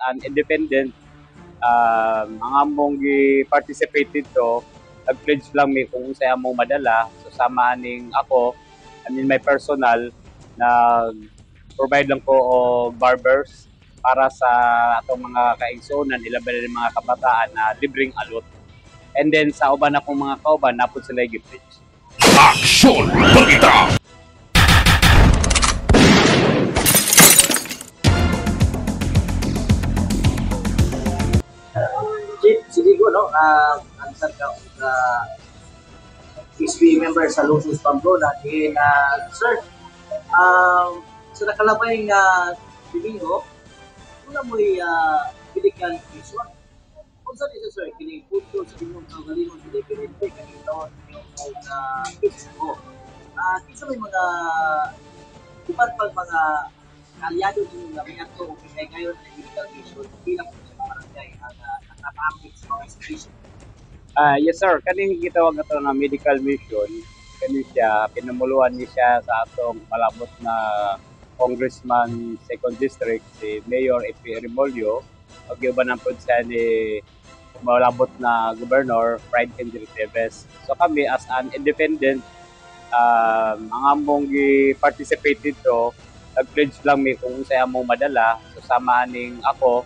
an independent, ang among gi-participate dito, nag-pledge lang mi kung unsay among madala. So sama aning ako, I mean my personal, nag-provide lang ko og barbers para sa atong mga kaigsuonan, ilabi na mga kabataan na libreng alot. And then sa uban akong mga kauban, napod sila gi-pledge. Aksyon Balita! Chief Siligo, no? Ang ka SB member sa Luzon, Pamplona. And, sir, sa nakalabay nga Domingo, una mo'y medical mission. Kung saan isa, sir, kining punto sa inyong kaugalingon sa diferente kaning taon inyong ko. Kinsa may mga uban pag mga kaalyado ninyo nga miadto o kinay ngayon ang medical mission bilang po sa barangay ang nakapaambit sa mga institution? Yes sir, kaning gitawag ato na medical mission, kani siya pinamuluan ni siya sa atong palabot na Congressman Second District si Mayor E.P. Remollo ug uban pod siya ni malabot na Governor Pride Henry Teves. So kami as an independent, ang among gi-participate dito, nag-pledge lang mi kung unsay among madala. So sama aning ako,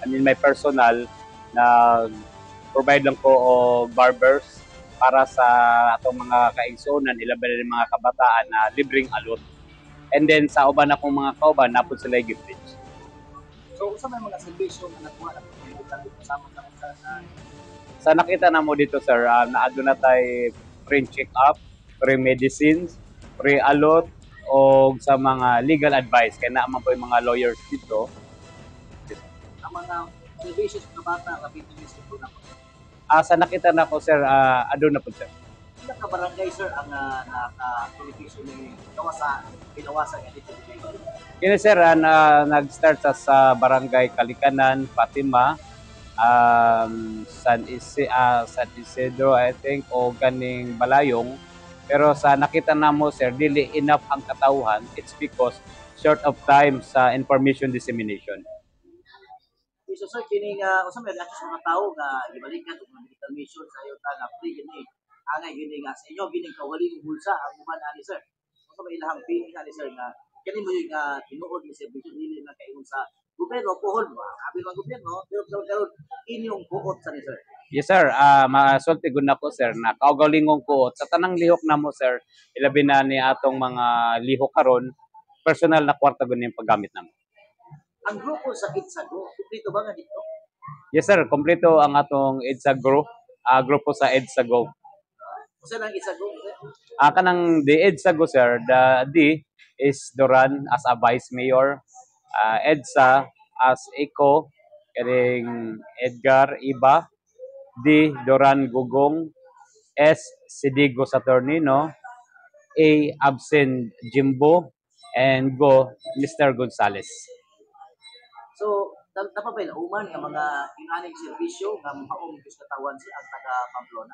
I mean my personal, nag-provide lang ko og barbers para sa atong mga kaigsuonan, ilabi na mga kabataan na libreng alot. And then sa uban akong mga kauban, napod sila gi-pledge. So, unsa may mga serbisyo nga nakuha na po kasama sa Sa nakita na mo dito sir, naadto na tay free check-up, free medicines, free alot, o sa mga legal advice. Kaya naaman po yung mga lawyers dito. Ang mga serbisyo sa mga bata nga pintulis ko na po? Sa nakita na ko sir, adto na po sir. Pila ka barangay, sir, ang naka-benepisyo ni gawa sa pinawasan nga dito? Kini sir, nag-start sa Barangay Kalikanan, Fatima, San Isidro, I think, o ganing Balayong. Pero sa nakita na mo sir, dili enough ang katawhan. It's because short of time sa information dissemination. Okay, so sir, kini nga unsa may reaksyon sa mga tawo nga gibalikan og mga medical mission sa iyo ta nga free gini? Angay gini nga sa inyo gini kaugalingong bulsa ang uban ani sir. Unsa may ilahang feeling ani sir nga kini mo yung tinuod ni serbisyo, dili na kaingon sa gobyerno pohon ba? Abi ang gobyerno pero karon inyong buot sa ni sir. Yes sir, masulti gud nako sir na kaugalingong kuot sa tanang lihok namo sir, ilabi na ni atong mga lihok karon, personal na kwarta gud ning paggamit namo. Ang grupo sa EDSA-GO, kumpleto ba nga dito? Yes sir, kompleto ang atong EDSA group, grupo sa EDSA Go. Unsa nang EDSA-GO, sir? Kanang the EDSA Go sir, the D is Duran as a vice mayor, EDSA as Eco, kaning Edgar Iba, D Duran Gugong, S Sidigo Saturnino, A Absent Jimbo, and Go Mr. Gonzales. So, dapat ba lauman nga mga inaning serbisyo nga maong katawan si ang taga Pamplona?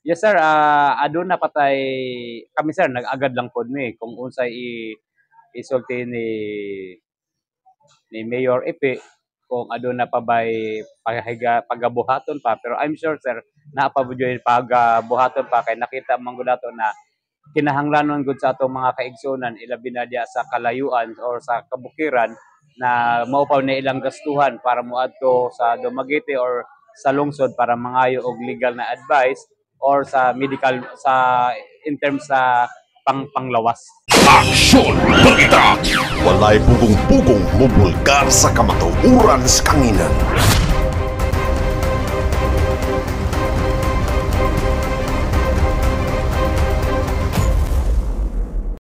Yes sir, aduna patay kami sir, nag-agad lang pod mi kung unsay isulti ni Mayor Epe kung aduna pa bay pagabuhaton pa, pero I'm sure sir naa pa gyud pagabuhaton pa kay nakita man gud nato na kinahanglanon gud sa atong mga kaigsuonan, ilabi na diya sa kalayuan or sa kabukiran, na mao pa na ilang gastuhan para moadto sa Dumaguete or sa lungsod para mangayo og legal na advice or sa medical sa in terms sa panglawas. Aksyon Balita! Walay pugong-pugong mubulgar sa kamatuoran sa kanginan.